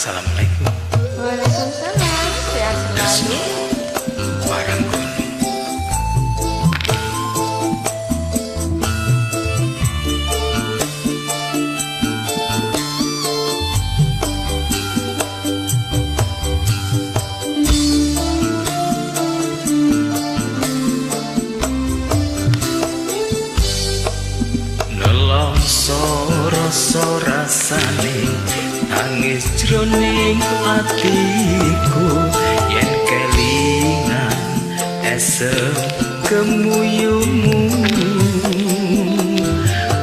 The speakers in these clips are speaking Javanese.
Assalamualaikum. Waalaikumsalam, sehat selalu. Tresno Waranggono. Nelongso rasa rasane nangis jroning atiku yen kelingan esem kemuyumu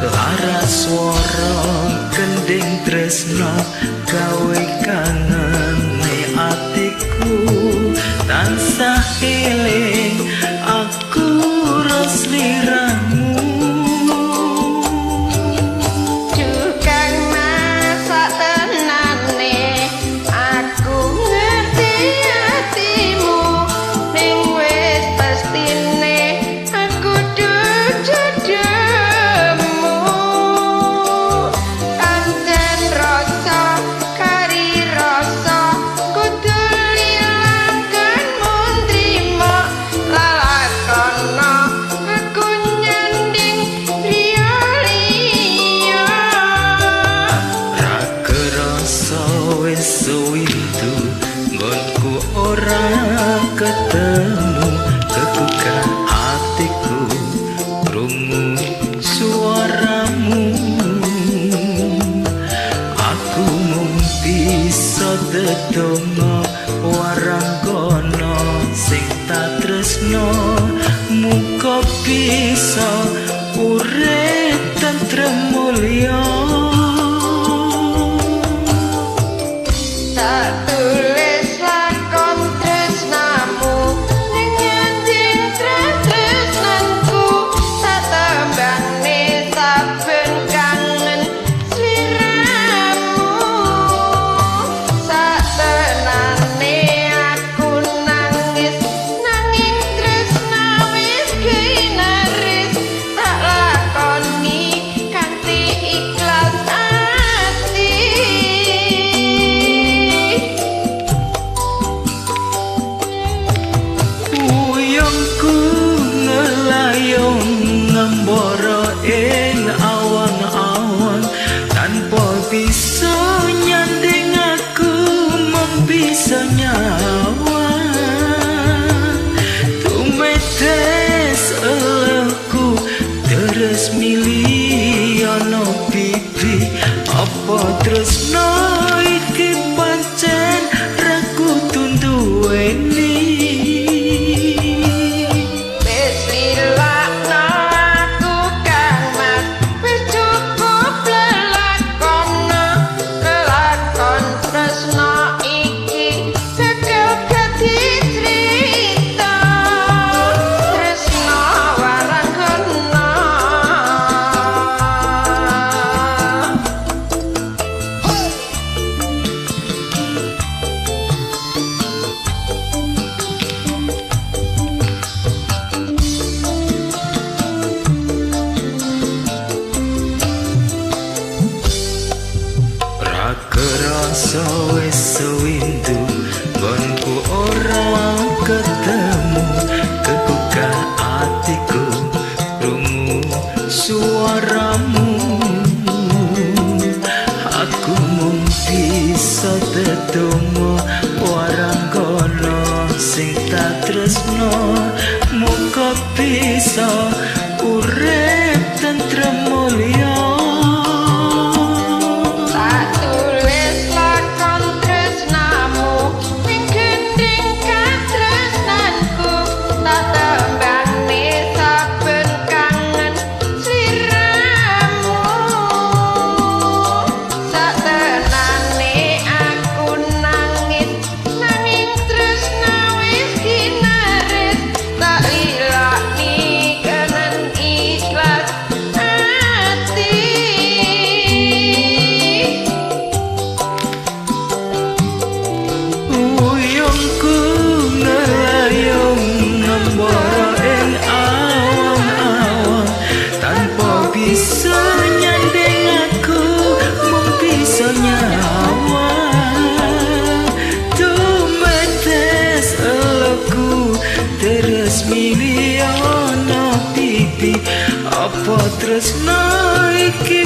lara swara kending tresno gawe kangene atiku tansah eling aku sliramu. Suwindu nggonku ora ketemu kegugah atiku krungu suaramu aku mung bisa dedonga waranggono sing tak tresno muga bisa urip tentrem mulya. Tak tulis lakon tresnamu ning anjing tresnanku tak tembane saben kangen sliramu satenane aku nangis nanging tresna wis kinaris tak lakoni kanthi ikhlas ati. Uyongku ngelayung ngembara ing awan-awan tanpa bisa nyanding aku mung bisa nyawang tumetes elehku terus milih ana pipi apa tresno iki pancen ra kudu duweni. Wis lilakno aku Kang Mas, wis cukup lelakono kelakon tresno iki gagal dadi crita tresno waranggono. Ra kerasa wis sewindu nggonku ora ketemu kegugah atiku krungu suaramu aku mung bisa dedonga waranggono sing tak tresno muga bisa urip tentrem mulya. Tak tulis lakon tresnamu ning gending katresnanku tak tembane saben kangen sliramu satenane aku nangis nanging tresna wis kinaris tak ilakni kenen ikhlas. wis milih ana pipi. Apa tresno iki?